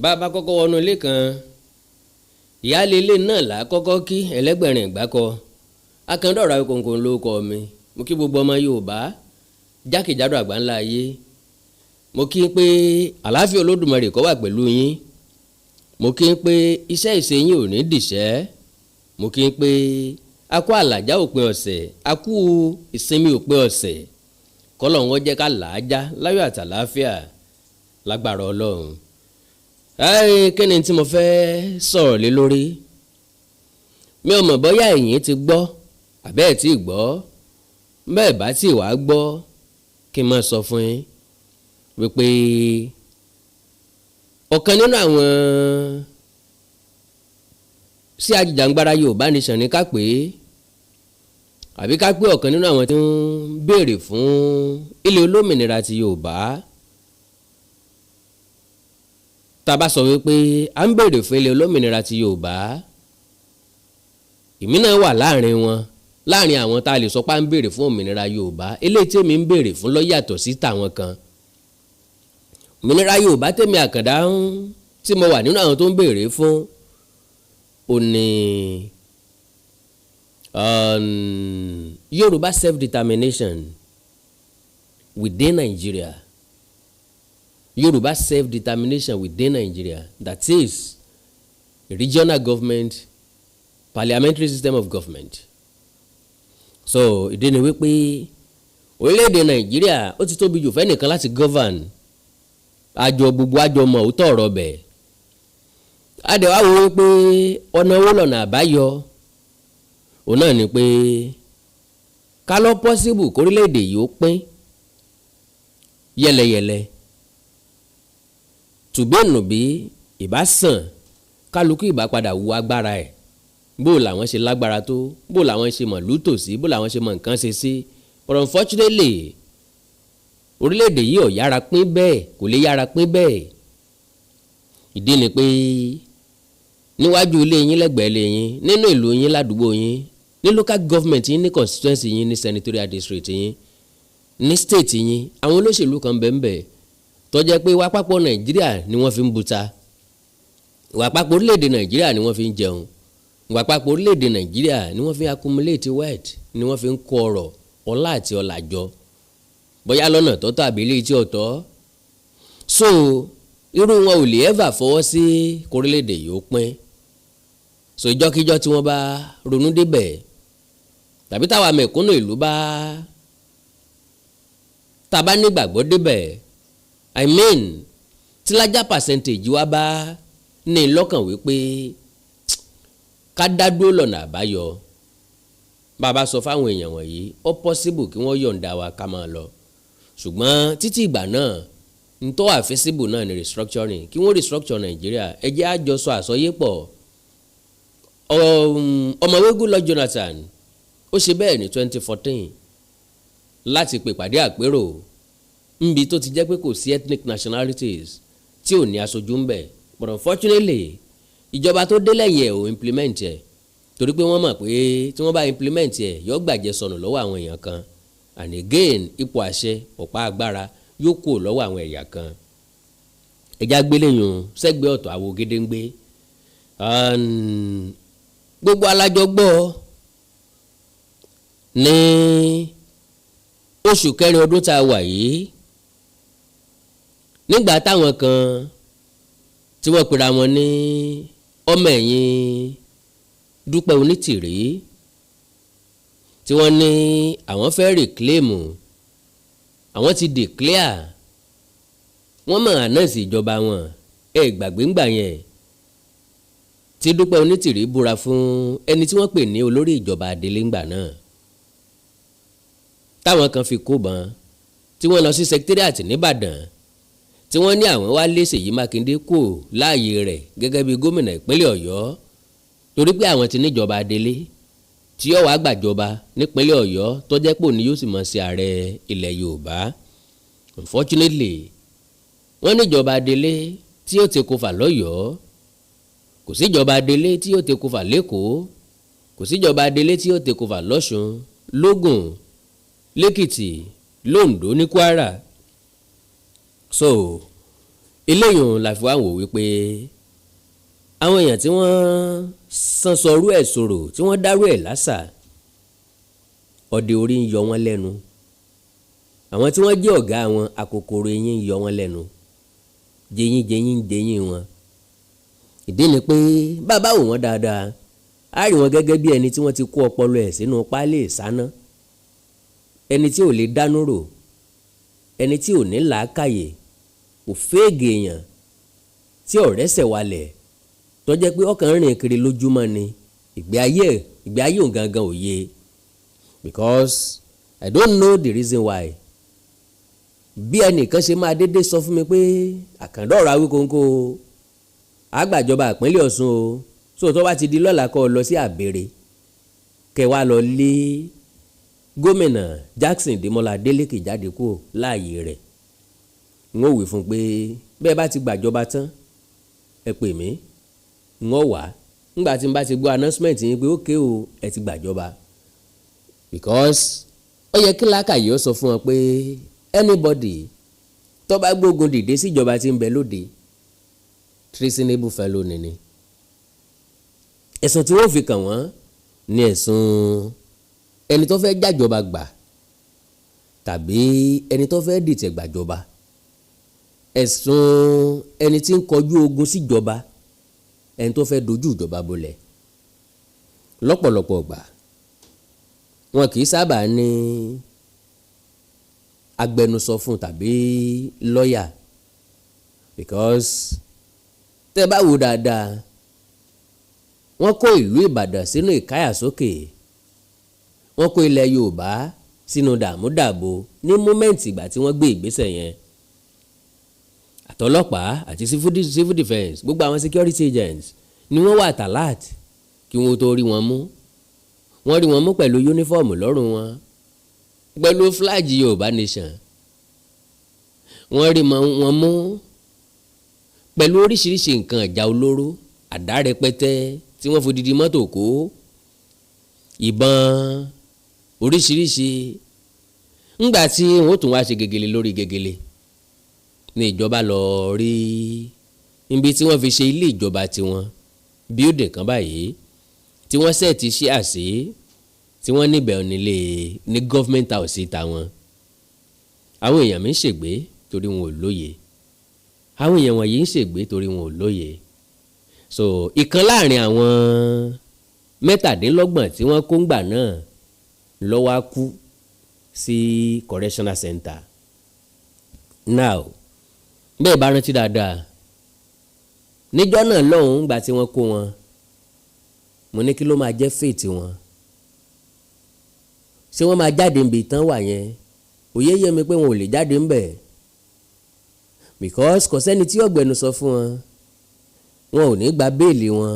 Bá a bá kọ́kọ́ wọnú ilé kan, ìyáálé ilé náà là á kọ́kọ́ kí ẹlẹ́gbẹ̀rin ìgbákọ. Akandọ̀rọ̀ Awíkonko ló kọ mi. Mo kí gbogbo ọmọ Yorùbá jákèjádò àgbáńlá ayé. Mo kí pé àlàáfíà Olódùmarè kó wà pẹ̀lú yín. Mo kí pé iṣẹ́ ìṣe yín ò ní dìṣẹ́. Mo kí pé a kú àlàjá òpin ọ̀sẹ̀, a kú ìsinmi òpin ọ̀sẹ̀. Kọ́lọ́hun ó jẹ́ ká làájá láyọ̀ àtàlàáfíà lágbára Ọlọ́run. Kí ni tí mo fẹ́ sọ̀rọ̀ lé lórí? Mi ò mọ̀ bóyá ẹ̀yin ti gbọ́ àbẹ́ ẹ̀ tí ì gbọ́. Bẹ́ẹ̀ bá tí wàá gbọ́, kí n máa sọ fún yín wípé ọ̀kan nínú àwọn sí ajìjàngbara Yorùbá Nation ní ká pè é, àbí ká pé ọ̀kan nínú àwọn tí ń béèrè fún ilẹ̀ olómìnira ti Yorùbá. Tá a bá sọ wípé à ń béèrè fún ilẹ̀ olómìnira ti Yorùbá, èmi náà wà láàrin wọn, láàrin àwọn tá a lè sọ pé à ń béèrè fún òmìnira Yorùbá. Eléyìí tí èmi ń béèrè fún ló yàtọ̀ sí tàwọn kan. Òmìnira Yorùbá tèmi Àkàndá ń tí mo wà nínú àwọn tó ń béèrè fún òní Yorùbá self-determination within Nigeria. Yorùbá self-determination within Nigeria, that is a regional government, parliamentary system of government. So ìdí ni wípé orílẹ̀-èdè Nàìjíríà ó ti tóbi jù fẹ́nìkan láti govern. Àjọ gbogbo àjọ mọ̀ òótọ́ ọ̀rọ̀ bẹ̀. Adẹ̀wá wo wípé ọ̀nà owó lọ́nà àbáyọ òun náà ni pé ká lọ possible kórílẹ̀-èdè yìí ó pín yẹlẹyẹlẹ, tùbẹ́ẹ̀nùbí ìbá sàn, kálukú ìbá padà wu agbára ẹ̀, bó làwọn ṣe lágbára tó, bó làwọn ṣe mọ̀ lútòsí, bó làwọn ṣe mọ̀ nǹkan ṣe sí. But unfortunately, orílẹ̀-èdè yìí ò yára pín bẹ́ẹ̀, kò lè yára pín bẹ́ẹ̀. Ìdí ni pé níwájú ilé yín, lẹ́gbẹ̀ẹ́ ilé yín, nínú ìlú yín, ládùúgbò yín, ní local government yín, ní constituency yín, ní senatorial district yín, ní state yín, àwọn olóṣèlú kan bẹ́ẹ̀ bẹ́ẹ̀ tó jẹ́ pé wá pápọ̀ Nàìjíríà ni wọ́n fi ń buta, ìwà àpapọ̀ orílẹ̀-èdè Nàìjíríà ni wọ́n fi ń jẹun, ìwà àpapọ̀ orílẹ̀-èdè Nàìjíríà ni wọ́n fi ń accumulate wealth, ni wọ́n fi ń kó ọrọ̀, ọlá àti ọlà jọ, bóyá lọ́nà tó tọ́ àbí ilé tí ò tọ́. So irú wọn ò lè ever fọwọ́ sí kórílẹ̀-èdè yìí ó pín. So ìjọ́kíjọ́ tí wọ́n bá ronú débẹ̀, tàbí táwa mẹ̀kúnnù ìlú bá tá a bá nígbàgbọ́ débẹ̀, I mean, tí larger percentage wa bá ní lọ́kàn wípé ká dá dúró lọ́nà àbáyọ, bàbá sọ fáwọn èèyàn wọ̀nyí, ó possible kí wọ́n yọ̀ǹda wa ká máa lọ. Ṣùgbọ́n títí ìgbà náà, ntọ́ àfẹ́síbù náà ni restructuring, kí wọ́n restructure Nàìjíríà. Ẹ jẹ́ á jọ sọ àsọyépọ̀. Ọ̀mọ̀wé Goodluck Jonathan ó ṣe bẹ́ẹ̀ ní 2014 láti pè pàdé àpérò nbi tó ti jẹ́ pé kò sí ethnic nationalities tí ò ní aṣojú ń bẹ̀. But unfortunately, ìjọba tó dé lẹ́yìn ẹ̀ ò implement ẹ̀, torí pé wọ́n mọ̀ pé tí wọ́n bá implement ẹ̀, yóò gbàjẹ́ sọnù lọ́wọ́ àwọn èèyàn kan, and again, ipò àṣẹ, ọ̀pá agbára yóò kó lọ́wọ́ àwọn ẹ̀yà kan. Ẹ̀já gbéléyùn sẹ́gbẹ́ ọ̀tọ̀ àwo gédéǹgbé. Gbogbo alájọ gbọ́ ní oṣù kẹrin ọdún tá a wà yìí, nígbà táwọn kan tí wọ́n pera wọn ní ọmọ ẹ̀yìn Dúpẹ́ Onítìrí, tí wọ́n ní àwọn fẹ́ reclaim, àwọn ti declare, wọ́n mọ̀ announce ìjọba wọn. Ẹ gbàgbé ńgbà yẹn tí Dúpẹ́ Onítìrí búra fún ẹni tí wọ́n pè ní olórí ìjọba adelé ńgbà náà, táwọn kan fi kó bọn, tí wọ́n lọ sí secretariat nìbàdàn, tí wọ́n ní àwọn wá lé Ṣèyí Mákindé kò láàyè rẹ̀ gẹ́gẹ́ bí gómìnà ìpínlẹ̀ Ọ̀yọ́, torí pé àwọn ti níjọba adelé tí yóò wá gbàjọba nípínlẹ̀ Ọ̀yọ́, tó jẹ́ pò ní yóò sì mọ̀ sí ààrẹ ilẹ̀ Yorùbá. Unfortunately, wọ́n níjọba adelé tí yóò take over lọ́yọ̀ọ́, kò síjọba adelé tí yóò take over lẹ́kọ̀ọ́, kò síjọba adelé tí yóò take over lọ́ṣun, lógùn, lẹ́kìtì, lóńdó, ní Kwara. So Eléyìí la fi wá wò wípé àwọn èèyàn tí wọ́n sán sọrú ẹ̀ sọ̀rọ̀, tí wọ́n dárú ẹ̀ lásà, ọdẹ orí ń yọ wọ́n lẹ́nu. Àwọn tí wọ́n jẹ́ ọ̀gá wọn, àkòkòrò eyín ń yọ wọ́n lẹ́nu, jẹyín jẹyín ń jẹyín wọn. Ìdí ni pé bàbá wò wọ́n dáadáa, á rí wọn gẹ́gẹ́ bí ẹni tí wọ́n ti kó ọpọlọ ẹ̀ sínú páálí ìsáná, ẹni tí ò lè dánú rò, ẹni tí ò ní làákàyè, kò fẹ́ẹ̀gì èèyàn tí ọ̀rẹ́sẹ̀ walẹ̀, tó jẹ́ pé ọkàn rìn kiri lójúmọ́ ni. Ìgbé ayé òun gangan ò yé, because I don't know the reason why. Bí ẹnìkan ṣe máa dédé sọ fún mi pé àkàndá ọ̀rọ̀ Awíkonko àgbàjọba ìpínlẹ̀ Ọ̀ṣun o, so tó bá ti di lọ́la, kó o lọ sí àbẹ̀rẹ̀ kẹ́ wá lọ lé gómìnà Jackson Dèmọ́lá Adélékè jáde kúrò láàyè rẹ̀, n ó wí fún un pé bẹ́ẹ̀ bá ti gbàjọba tán, ẹ pè mí, n ó wá ńgbà tí n bá ti gbọ́ announcement yín pé ókè o, ẹ ti gbàjọba, because ó yẹ kí làákàyè ó sọ fún wọn pé anybody tó bá gbógun dìde síjọba tí ń bẹ lóde, treasonable fellow ni. Ẹ̀sùn tí wọ́n fi kàn wọ́n ní ẹ̀sùn ẹni tó fẹ́ jàjọba gbà tàbí ẹni tó fẹ́ dìtẹ̀ gbàjọba, ẹ̀sùn ẹni tí ń kọjú ogun síjọba, ẹni tó fẹ́ dojú ìjọba bolẹ̀. Lọ́pọ̀lọpọ̀ gbà, wọn kì í sábà ní agbẹnusọ fún tàbí lọ́yà, because tẹ́ bá wò dáadáa, wọ́n kó ìlú Ìbàdàn sínú ìkáyàsókè, wọ́n kó ilẹ̀ Yorùbá sínú dààmúdàbò ní moment ìgbà tí wọ́n gbé ìgbésẹ̀ yẹn. Àtọlọ́pàá àti civil defence, gbogbo àwọn security agents ni wọ́n wà alert kí wọ́n tó rí wọn mú. Wọ́n rí wọn mú pẹ̀lú uniform lọ́rùn wọn, pẹ̀lú flag Yorùbá nation. Wọ́n rí wọn mú pẹ̀lú oríṣiríṣi nǹkan ìjà olóró, àdá rẹpẹtẹ tí wọ́n fodidi mọ́tò kó, ìbọn oríṣiríṣi. Ńgbà tí wọ́n tún wá ṣe gegele lórí gegele ní ìjọba lọ rí níbi tí wọ́n fi ṣe ilé ìjọba tiwọn, building kan báyìí tí wọ́n set ṣí àṣì tí wọ́n níbẹ̀ nílé ní government house tàwọn. Àwọn èèyàn mi ń ṣègbè torí wọn ò lóye. Àwọn èèyàn wọ̀nyí ń ṣègbè torí wọn ò lóye. So ìkan láàrin àwọn 27 tí wọ́n kó ńgbà náà ló wá kú sí correctional center. Now, bẹ́ẹ̀ bá rántí dáadáa, níjọ́ náà lọ́hùn-ún gbà tí wọ́n kó wọn, mo ní kí ló máa jẹ́ fate wọn? Ṣé wọ́n máa jáde níbi tán wà yẹn? Òye yé mi pé wọn ò lè jáde ńbẹ̀, because kò sẹ́ni tí ọ̀gbẹ́nu sọ fún wọn, wọn ò ní gba bail wọn.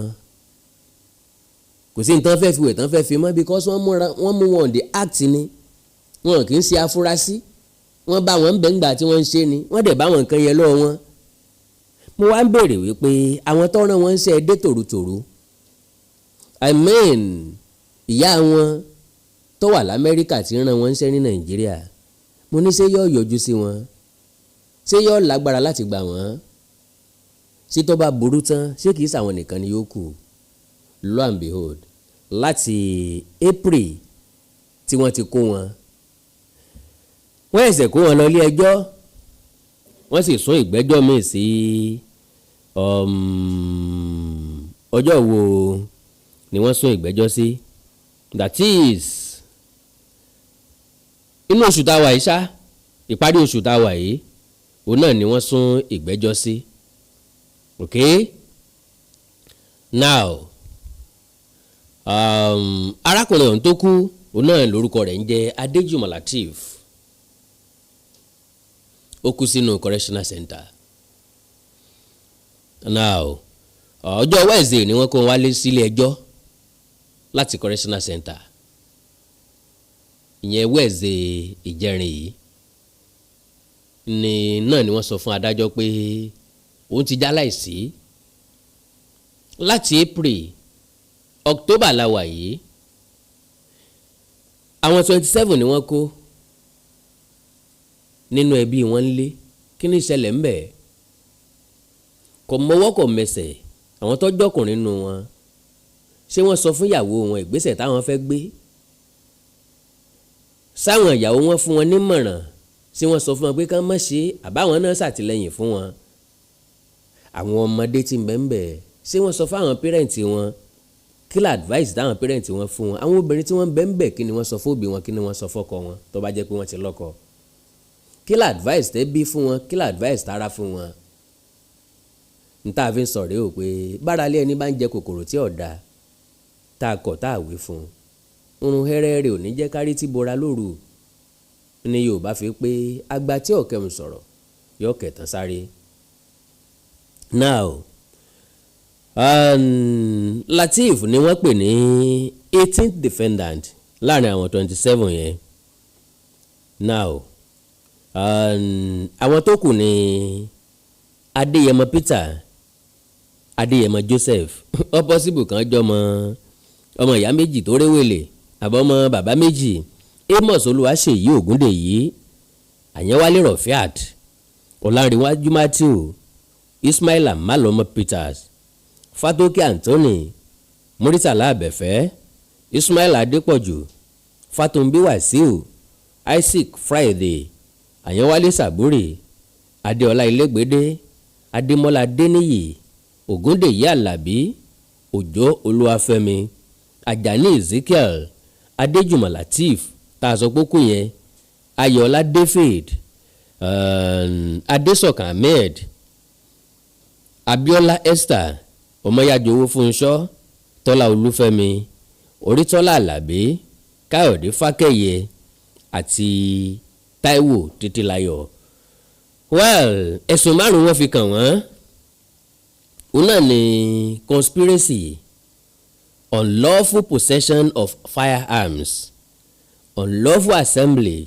Kò sí nǹkan fẹ́ fi wẹ̀ tán fẹ́ fi mọ́, because wọ́n mú wọn the act ni, wọn kì í ṣe afurasí. Wọ́n bá wọn ń bẹ̀ ńgbà tí wọ́n ń ṣe ni, wọ́n dẹ̀ bá wọn nǹkan yẹn lọ́wọ́ wọn. Mo wá ń béèrè wípé àwọn tó rán wọn ń ṣe dé tòrutòru, I mean, ìyá wọn tó wà l'Amẹ́ríkà tí ń rán wọn ń ṣe ní Nàìjíríà, mo ní ṣé yóò yọjú sí wọn? Ṣé yóò lágbára láti gbà wọ́n? Ṣé tó bá burú tán, ṣé kìí ṣàwọn nìkan ni yóò kù? Lo and behold, láti April tí wọ́n ti kó wọn, wọ́n ẹ̀sẹ̀ kó wọn lọ ilé ẹjọ́, wọ́n sì sún ìgbẹ́jọ́ míì sí ọjọ́ wo ni wọ́n sún ìgbẹ́jọ́ sí? That is inú oṣù tá a wà yìí ṣá, ìparí oṣù tá a wà yìí, òun náà ni wọ́n sún ìgbẹ́jọ́ sí. Okay, now, arákùnrin ọ̀hún tó kú, òun náà lórúkọ rẹ̀ ń jẹ́ Adéjùmọ̀ Lateef. Ó kú sínú correctional center. Now, ọjọ́ Wednesday ni wọ́n kó wálé sílé ẹjọ́ láti correctional center, ìyẹn Wednesday ìjẹrin yìí ni. Náà ni wọ́n sọ fún adájọ́ pé òun ti já láìsí láti April. October la wà yìí. Àwọn 27 ni wọ́n kó nínú ẹbí wọn ń lé. Kí ni ìṣẹ̀lẹ̀ ń bẹ̀? Kò mọwọ́ kò mẹsẹ̀. Àwọn tó jọkùnrin nù wọn, ṣé wọ́n sọ fún ìyàwó wọn ìgbésẹ̀ táwọn fẹ́ gbé? Sáwọn ìyàwó wọn fún wọn nímọ̀ràn? Ṣé wọ́n sọ fún wọn pé kán má ṣe, àbáwọn náà ṣàtìlẹ́yìn fún wọn? Àwọn ọmọdé tí ń bẹ ń bẹ, ṣé wọ́n sọ fáwọn parent wọn? Kí la advice táwọn parent wọn fún wọn? Àwọn obìnrin tí wọ́n ń bẹ ń bẹ, kí ni wọ́n sọ fún òbí wọn? Kí ni wọ́n sọ fọ́kọ wọn, tó bá jẹ́ pé wọ́n ti lọ́kọ? Kí la advice tẹ́ bí fún wọn? Kí la advice tára fún wọn? N tá a fi ń sọ̀rọ̀ o pé báralé ẹni bá ń jẹ kòkòrò tí ò da, tá a kọ̀ tá a wí fún un, irun hẹ́rẹ́ rẹ̀ ò ní jẹ́ kárí tí bora lóru. Ní Yorùbá fi pé àgbà tí ọ̀kẹ́ ń sọ̀rọ̀ yọ kẹtàn sáré. Now, Lateef ni wọ́n pè ní 18th defendant láàrin àwọn 27 yẹn. Now, àwọn tó kù ní Adéyẹmọ Peter, Adéyẹmọ Joseph. Ó possible kan jọmọ ọmọ ìyá méjì tó réwèlè àbọ̀mọ bàbá méjì. Amos Olúwaṣèyí Ògúndèyí, Àyànwálé Rọ̀fíàt, Ọ̀làǹrẹ̀wájú Matthew, Ismaila Malọmọ Peters, Fatoki Anthony, Muritala Abẹ́fẹ́, Ismail Adépọ̀jù, Fatumbi Wasiu, Isaac Friday, Àyànwálé Sàbúrì, Adéọlá Ilégbèdé, Adémọ́lá Adéníyì, Ògúndèyí Àlàbí, Òjó Olúwafẹ́mi, Àjàní Ezekiel, Adéjùmọ̀ Lateef tá a sọ pé kú yẹn, Ayọ̀ọ́lá David, Adésọ̀kan Ahmed, Abíọ́lá Esther, Ọmọyájọ Owófúnṣọ́, Tọ́lá Olúfẹ́mi, Orítọ́lá Àlàbí, Káyọ̀dé Fákẹ́yẹ àti Táíwò Títílayọ̀. Well, ẹ̀sùn márùn-ún wọ́n fi kàn wọ́n. Òun náà ni conspiracy, unlawful possession of firearms, unlawful assembly,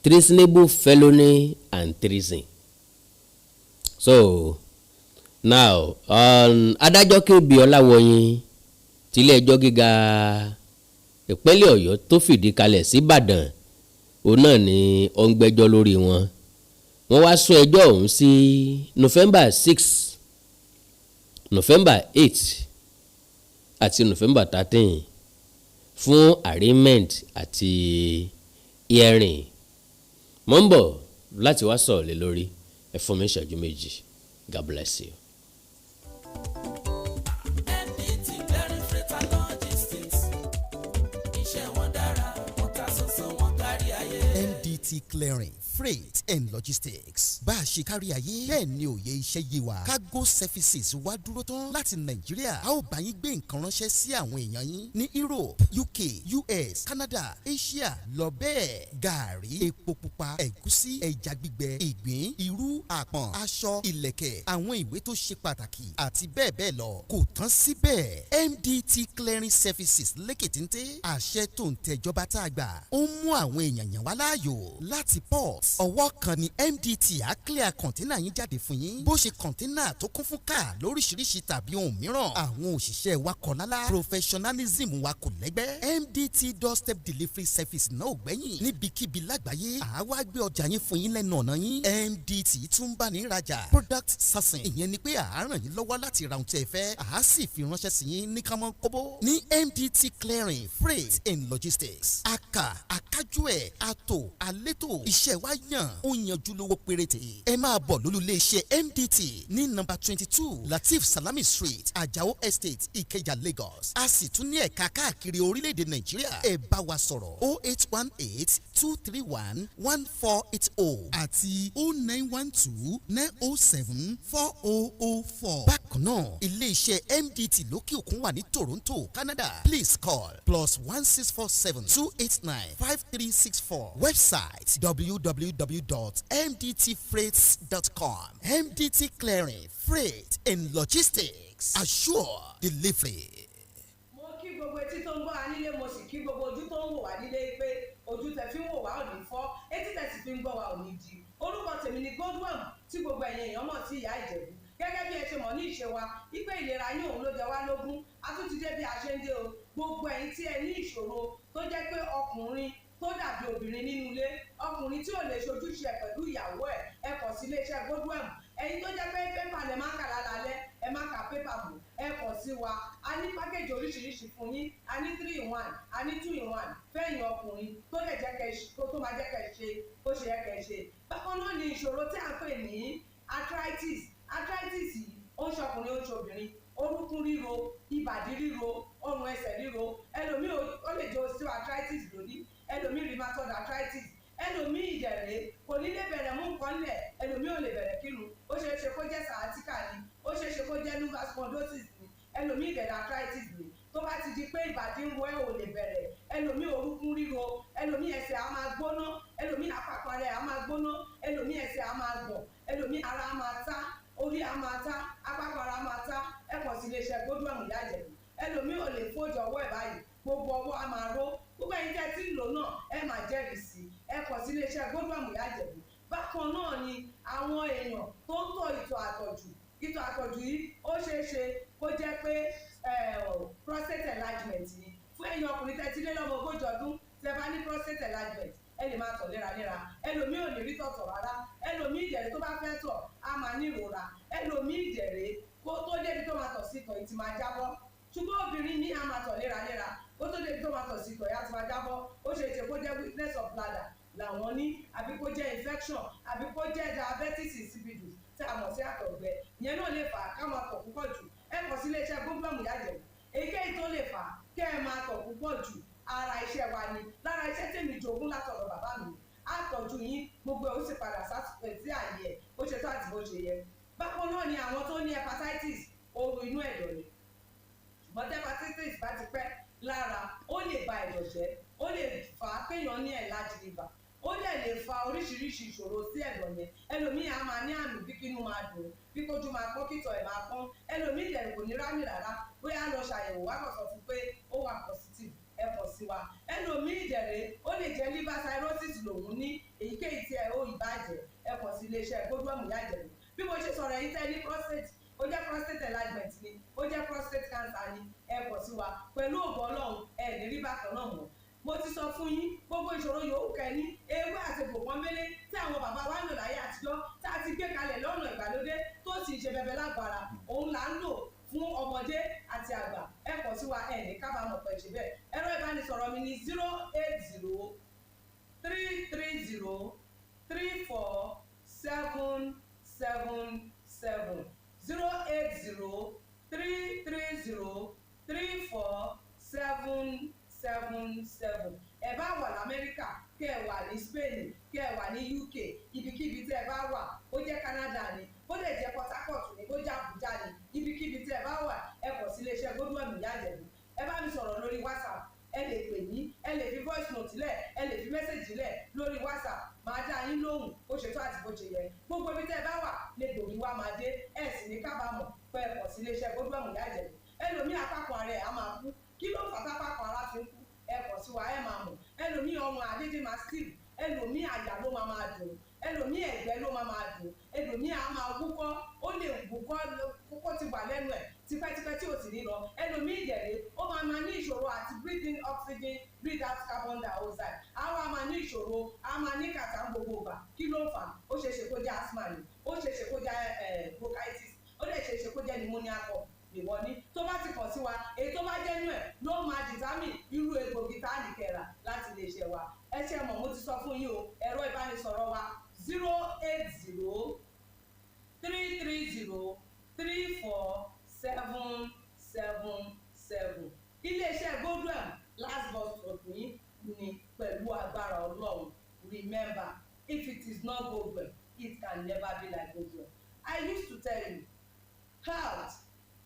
treasonable felony and treason. So now, adájọ́ KB Ọláwọyìn tilé ẹjọ́ gíga ìpínlẹ̀ Ọ̀yọ́ tó fìdí kalẹ̀ síbàdàn, òun náà ni ó ń gbẹ́jọ́ lórí wọn. Wọ́n wá sún ẹjọ́ ọ̀hún sí November 6, November 8 àti November 13 fún arraignment àti hearing. Mo ń bọ̀ láti wá sọ̀rọ̀ lé lórí. Ẹ fún mi ìṣẹ́jú 2. God bless you. MDT Clearing Freight and Logistics, iṣẹ́ wọn dára, wọ́n ta sọ́sọ́, wọn kárí ayé. MDT Clearing Freight and Logistics, bá a ṣe kárí ayé bẹ́ẹ̀ ni òye iṣẹ́ yé wa. Cargo services wá dúró tán láti Nàìjíríà. A ó bá yín gbé nǹkan ránṣẹ́ sí àwọn èèyàn yín ní Europe, UK, US, Canada, Asia lọ bẹ́ẹ̀. Gàárì, epo pupa, ẹ̀gúsí, ẹja gbígbẹ, ìgbín, irú, àpọ̀n, aṣọ, ìlẹ̀kẹ̀, àwọn ìwé tó ṣe pàtàkì àti bẹ́ẹ̀ bẹ́ẹ̀ lọ. Kò tán síbẹ̀, MDT Clearing Services lékètéńté àṣẹ tó ń tẹjọba tá a gbà, ó ń mú àwọn èèyàn yàn wá láàyò láti port. Ọwọ́ kan ni MDT á clear container yín jáde fún yín, bó ṣe container tó kún fún káà lóríṣiríṣi tàbí ohun mìíràn. Àwọn òṣìṣẹ́ wa kọ̀ lálá, professionalism wa kò lẹ́gbẹ́. MDT doorstep delivery service náà ò gbẹ́yìn. Níbikíbi lágbàáyé, àwa gbé ọjà yín fún yín lẹ́nu ọ̀nà yín. MDT tún bá ní rajà. Product sourcing, ìyẹn ni pé à á ràn yín lọ́wọ́ láti ra ohun tí ẹ fẹ́, à á sì fi ránṣẹ́ sí yín ní kánmọ́ kóbó. Ní MDT Clearing Freight and Logistics, aka akájú ẹ̀ àtò àlétò, iṣẹ́ wa yàn, ó yanjú, lówó péréte. Ẹ máa bọ̀ lólulẹ̀ iṣẹ́ MDT ní nọ́mbà 22 Lateef Salami Street, Ajao Estate, Ìkẹjà, Lagos. A sì tún ní ẹ̀ka káàkiri orílẹ̀-èdè Nàìjíríà. Ẹ bá wa sọ̀rọ̀ 08182311480 àti 09129074004. Bákan náà, ilé-iṣẹ́ MDT lókè òkun wà ní Toronto, Canada. Please call +16472895364. Website www.mdtfreights.com. MDT Clearing Freight and Logistics, assure delivery. Mo kí gbogbo etí tó ń gbọ́ wa nílé, mo sì kí gbogbo ojú tó ń wò wá nílé pé ojú tẹ fi ń wò wá ò ní fọ́, etí tẹ sì fi ń gbọ́ wa ò ní di. Orúkọ tèmi ni Godwin, tí gbogbo ẹ̀yin èèyàn mọ̀ sí Ìyá Ìjẹ̀bú. Gẹ́gẹ́ bí ẹ ṣe mọ̀ ní ìṣe wa wípé ìlera yín òun ló jẹ wá lógún, a tún ti dé bí a ṣe ń dé o. Gbogbo ẹ̀yin tí ẹ ní ìṣòro tó jẹ́ pé ọkùnrin tó dàbí obìnrin nínú ilé, ọkùnrin tí ò lè ṣojúṣe ẹ̀ pẹ̀lú ìyàwó ẹ̀, ẹ kàn sí iléeṣẹ́ Godwin. Ẹ Ẹ̀yin tó jẹ́ pé pépà lẹ máa ń kà lálálẹ́, ẹ má ka pépà mọ́, ẹ kàn sí wa. A ní package oríṣiríṣi fún yín. A ní 3 in 1, a ní 2 in 1 fẹ́yìn ọkùnrin tó lè jẹ́ kẹ́ tó máa jẹ́ kẹ́ ṣe bó ṣe yẹ kẹ́ ṣe. Bákan náà ni ìṣòro tí à ń pè ní arthritis. Arthritis yìí, ó ń ṣọkùnrin, ó ń ṣobìnrin. Orúnkún ríro, ìbàdí ríro, ọrùn ẹsẹ̀ ríro. Ẹlòmíì, ó lè jẹ́ osteoarthritis lónìí, ẹlòmíì rheumatoid arthritis, ẹlòmíì ìdẹ̀rẹ̀ kò ní lè bẹ̀rẹ̀ mú nǹkan lẹ̀, ẹlòmíì ò lè bẹ̀rẹ̀ kírun. Ó ṣeé ṣe kó jẹ́ sciatica ni, ó ṣeé ṣe kó jẹ́ lumbar spondylosis ni, ẹlòmíì ìdẹ̀rẹ̀ arthritis ni. Tó bá ti di pé ìbàdí ń ro ẹ́, ò lè bẹ̀rẹ̀, ẹlòmíì orúnkún ríro, ẹlòmíì ẹsẹ̀ á máa gbóná, ẹlòmíì àpapọ̀ rẹ̀ á máa gbóná, ẹlòmíì ẹsẹ̀ á máa gbọ̀n, ẹlòmíì ara á máa tá, orí á máa tá, apákan ara máa tá, ẹ kàn sí iléeṣẹ́ Godwin Ìyá Ìjẹ̀bú. Ẹlòmíì ò lè fold ọwọ́ ẹ̀ báyìí, gbogbo ọwọ́ á máa ró. Gbogbo ẹ̀yin tẹ́ tí ń lò náà, ẹ máa jẹ́rìí sí. Ẹ kàn sí iléeṣẹ́ Godwin Ìyá Ìjẹ̀bú. Bákan náà ni àwọn èèyàn tó ń tọ̀ ìtọ̀ àtọ̀jù. Ìtọ̀ àtọ̀jù yìí, ó ṣeé ṣe kó jẹ́ pé prostate enlargement ni. Fún ẹ̀yin ọkùnrin tẹ́ ti lé lọ́mọ 40 ọdún, tẹ́ bá ní prostate enlargement, ẹ lè máa tọ̀ léraléra. Ẹlòmíì ò ní rí tọ̀tọ̀ rárá. Ẹlòmíì ìdẹ̀rẹ̀, tó bá fẹ́ tọ̀, á máa ní ìrora. Ẹlòmíì ìdẹ̀rẹ̀, kó tó débi tó máa tọ̀ sí, ìtọ̀ yìí ti máa jábọ́. Ṣùgbọ́n obìnrin ní, á máa tọ̀ léraléra, kó tó débi tó máa tọ̀ sí, ìtọ̀ yìí á ti máa jábọ́. Ó ṣe é ṣe kó jẹ́ weakness of bladder làwọn ní, àbí kó jẹ́ infection, àbí kó jẹ́ diabetes insipidus tí a mọ̀ sí àtọ̀gbẹ. Ìyẹn náà lè fà á ká máa tọ̀ púpọ̀ jù. Ẹ kàn sí iléeṣẹ́ Godwin Ìyá Ìjẹ̀bú. Èyíkéyìí tó lè fà á kẹ́ ẹ máa tọ̀ púpọ̀ jù, ara iṣẹ́ wa ni. Lára iṣẹ́ tèmi jogún látọ̀dọ̀ bàbá mi, á tọ́jú yín, gbogbo ẹ̀ ó sì padà sí àyè ẹ̀ bó ṣe tó àti bó ṣe yẹ. Bákan náà ni àwọn tó ní hepatitis, ooru inú ẹ̀dọ̀ ni. Ṣùgbọ́n tí hepatitis bá ti pẹ́ lára, ó lè ba ẹ̀dọ̀ jẹ́, ó lè fà á kéèyàn ní enlarged liver, ó dẹ̀ lè fa oríṣiríṣi ìṣòro sí ẹ̀dọ̀ yẹn. Ẹlòmíì á máa ní àmì bí kínú máa dùn, bí kójú máa pọ́n, kítọ̀ ẹ̀ máa pọ́n. Ẹlòmíì dẹ̀ kò ní rámì rárá, bóyá lọ ṣàyẹ̀wò wá kàn sọ fún pé ó wà positive. Ẹ kàn sí wa. Ẹlòmíì dẹ̀rẹ̀, ó lè jẹ́ liver cirrhosis lòun ní. Èyíkéyìí tí ẹ ó ìbàjẹ́, ẹ kàn sí iléeṣẹ́ Godwin Ìyá Ìjẹ̀bú. Bí mo ṣe sọ̀rọ̀ yìí, tẹ́ ní prostate, ó jẹ́ prostate enlargement ni, ó jẹ́ prostate cancer ni, ẹ kàn sí wa. Pẹ̀lú ògo Ọlọ́run, ẹ ní rí bákan náà mọ́. Mo ti sọ fún yín, gbogbo ìṣòro yòówù kẹ́ni, ewé àti pọ̀nmélé tí àwọn bàbá wa ń lò láyé àtijọ́, tá a ti gbé kalẹ̀ lọ́nà ìgbàlódé tó sì ṣe bẹbẹ lágbára, òun là ń lò fún ọmọdé àti àgbà. Ẹ kàn sí wa, ẹ ní kábàámọ̀ pẹ̀ ṣe bẹ́ẹ̀. Ẹ̀rọ ìbánisọ̀rọ̀ mi ní 08033034777, 08033034777. Ẹ bá wà lamẹ́ríkà, kẹ́ ẹ wà ní Spain, kẹ́ ẹ wà ní UK, ibikíbi tẹ́ ẹ bá wà, ó jẹ́ Canada ni, ó lè jẹ́ Port Harcourt ni, ó jẹ́ Abuja ni, ibikíbi tẹ́ ẹ bá wà, ẹ kàn sí iléeṣẹ́ Godwin Ìyá Ìjẹ̀bú. Ẹ bá mi sọ̀rọ̀ lórí WhatsApp, ẹ lè pè mí, ẹ lè fi voice note lẹ̀, ẹ lè fi message lẹ̀ lórí WhatsApp, máa dá yín lóhùn bó ṣe tó àti bó ṣe yẹ. Gbogbo ibi tẹ́ ẹ bá wà lè gbòógì wá máa dé. Ẹ sì ní kábàámọ̀ pé ẹ kàn sí iléeṣẹ́ Godwin Ìyá Ìjẹ̀bú. Ẹlòmíì, apákan ara ẹ̀ á máa kú. Kí ló fà tápákan ara fi ń kú? Ẹ kàn sí wa, ẹ máa mọ̀. Ẹlòmíì, ọrùn àdédé máa stiff, ẹlòmíì, àyà ló máa máa dùn, ẹlòmíì, ẹ̀gbẹ́ ló máa máa dùn, ẹlòmíì á máa wúkọ́, ó lè wúkọ́ kókó ti wà lẹ́nu ẹ̀ tipẹ́tipẹ́ tí ò sì ní lọ. Ẹlòmíì ìdẹ̀rẹ̀, ó máa máa ní ìṣòro àti breathe in oxygen, breathe out carbon dioxide, á wá máa ní ìṣòro, á máa ní kàtà gbogbo ìgbà. Kí ló ń fà? Ó ṣeé ṣe kó jẹ́ asthma ni, ó ṣeé ṣe kó jẹ́ bronchitis, ó lè ṣeé ṣe kó jẹ́ pneumonia cough ìwọ ní. Tó bá ti kàn sí wa, èyí tó bá jẹ́ nú ẹ̀ ló máa determine irú egbògi tá a ní kẹrà láti lè ṣe wa. Ẹ ṣe mọ̀, mo ti sọ fún yín o. Ẹ̀rọ ìbánisọ̀rọ̀ wa, 08033034777. Iléeṣẹ́ Godwin, last bus stop yín ni pẹ̀lú agbára Ọlọ́run. Remember, if it is not Godwin, it can never be like Godwin. I used to tell you, health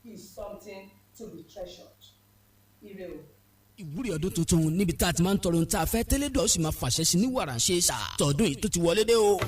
is something to be treasured. Ire o. Ìwúrí ọdún tuntun níbi tá a ti máa ń tọrọ ohun tá a fẹ́ tẹ́lẹ̀ dọ̀, ó sì máa fàṣẹ sí ní wàrà ṣe é sà. Tọdún yìí tó ti wọlé dé o.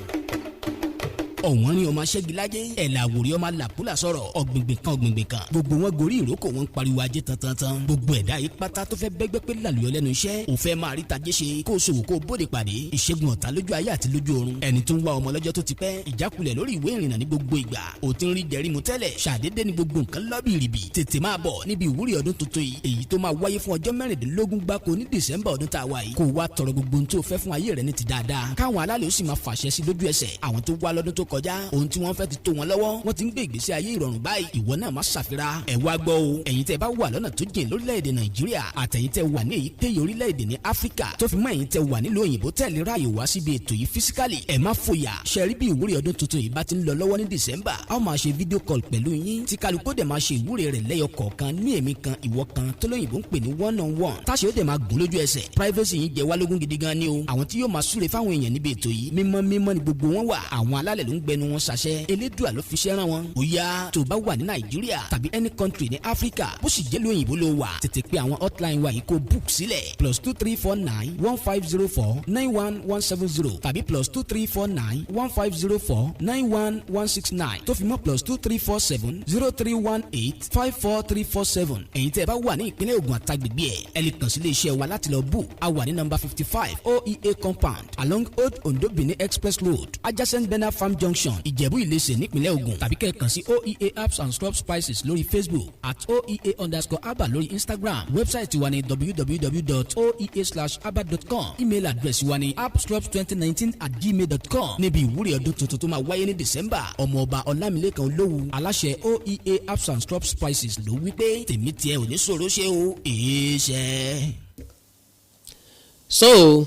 Ọ̀wọ́n ní ọmọ aṣẹ́gilájẹ́, ẹ̀là àwòrí ọmọ làkúlà sọ̀rọ̀, ọ̀gbìngbìn kan ọ̀gbìngbìn kan, gbogbo wọn gorí ìrókò, wọn ń pariwo ajé tantantan. Gbogbo ẹ̀dá yìí pátá tó fẹ́ bẹ́gbẹ́ pé làlùyọ lẹ́nu iṣẹ́, ò fẹ́ máa rí tajé ṣe, kó o ṣòwò, kó o bóde pàdé, ìṣègùn ọ̀tá lójú ayé àti lójú ọ̀run, ẹni tó ń wá ọmọ lọ́jọ́ tó ti pẹ́, ìjákulẹ̀ lórí ìwé ìrìnnà ní gbogbo ìgbà, ò ti ń rí jẹrí mu tẹ́lẹ̀, ṣàdédé ní gbogbo nǹkan lọ́bìrìbì, tètè máa bọ̀ níbi ìwúrí ọdún tuntun yìí, èyí tó máa wáyé fún ọjọ́ 16 gbáko ní December ọdún tá a wà yìí, kó o wá tọrọ gbogbo ohun tó fẹ́ fún ayé rẹ ní ti dáadáa, káwọn alálẹ̀ ó sì máa fàṣẹ sí lójú ẹsẹ̀. Àwọn tó wá lọ́dún tó kọjá. Ohun tí wọ́n fẹ́ ti tó wọn lọ́wọ́, wọ́n ti ń gbé ìgbésí ayé ìrọ̀rùn báyìí. Ìwọ náà má ṣàfira. Ẹ wá gbọ́ o, ẹ̀yin tẹ́ bá wà lọ́nà tó jìn lórílẹ̀‐èdè Nàìjíríà, àtẹ̀yin tẹ́ wà ní èyíkéyìí orílẹ̀-èdè ní Áfíríkà, tó fi mọ́ ẹ̀yin tẹ́ wà nílùú òyìnbó tẹ̀lé ráàyè wá síbi ètò yìí physically, ẹ má fòyà. Ṣe rí bí ìwúrí ọdún tuntun yìí bá ti ń lọ lọ́wọ́ ní December, a ó máa ṣe video call pẹ̀lú yín, tí kálukú dẹ̀ máa ṣe ìwúre rẹ̀ lẹ́yọ kọ̀ọ̀kan ní èmi kan, ìwọ kan, tó lóyìnbó ń pè ní one on one, táṣe ó dẹ̀ máa gùn lójú ẹsẹ̀. Privacy yín jẹ́ wá lógún gidi gan ni o. Àwọn tí yóò máa súre fáwọn èèyàn níbi ètò yìí, mímọ́ mímọ́ ni gbogbo wọn wà. Àwọn alálẹ̀ ló ń gbẹnu wọn ṣàṣẹ, Elédùà ló fi ṣẹ́ rán wọn. Ó yá, tó bá wà ní Nàìjíríà tàbí any country ní Áfíríkà, bó sì jẹ́ lóyìnbó ló wà, tètè pé àwọn hotline wa yìí kó book sílẹ̀: +234 915 049 1170 tàbí +234 915 049 1169, tó fi mọ́ +234 703 185 4347. Ẹ̀yin tẹ́ ẹ bá wà ní ìpínlẹ̀ Ògùn àtàgbègbè ẹ̀, ẹ lè kàn sí iléeṣẹ́ wa láti lọ book. A wà ní number 55, OEA Compound, along Old Ondo Benin Express Road, adjacent Bena Farm Junction, Ìjẹ̀bú Ìlẹsẹ̀, nípínlẹ̀ Ògùn, tàbí kẹ́ ẹ kàn sí OEA Herbs and Scrub Spices lórí Facebook, @oea_abba lórí Instagram. Website wa ní www.oea/abba.com. Email address wa ní appscrubs2019@gmail.com. Níbi ìwúrí ọdún tuntun tó máa wáyé ní December, Ọmọọba Ọlámilẹ́kan Olówù, aláṣẹ OEA Herbs and Scrub Spices, ló wí pé tèmi tiẹ̀ ò ní sọ̀rọ̀ ṣe o, èé ṣe. So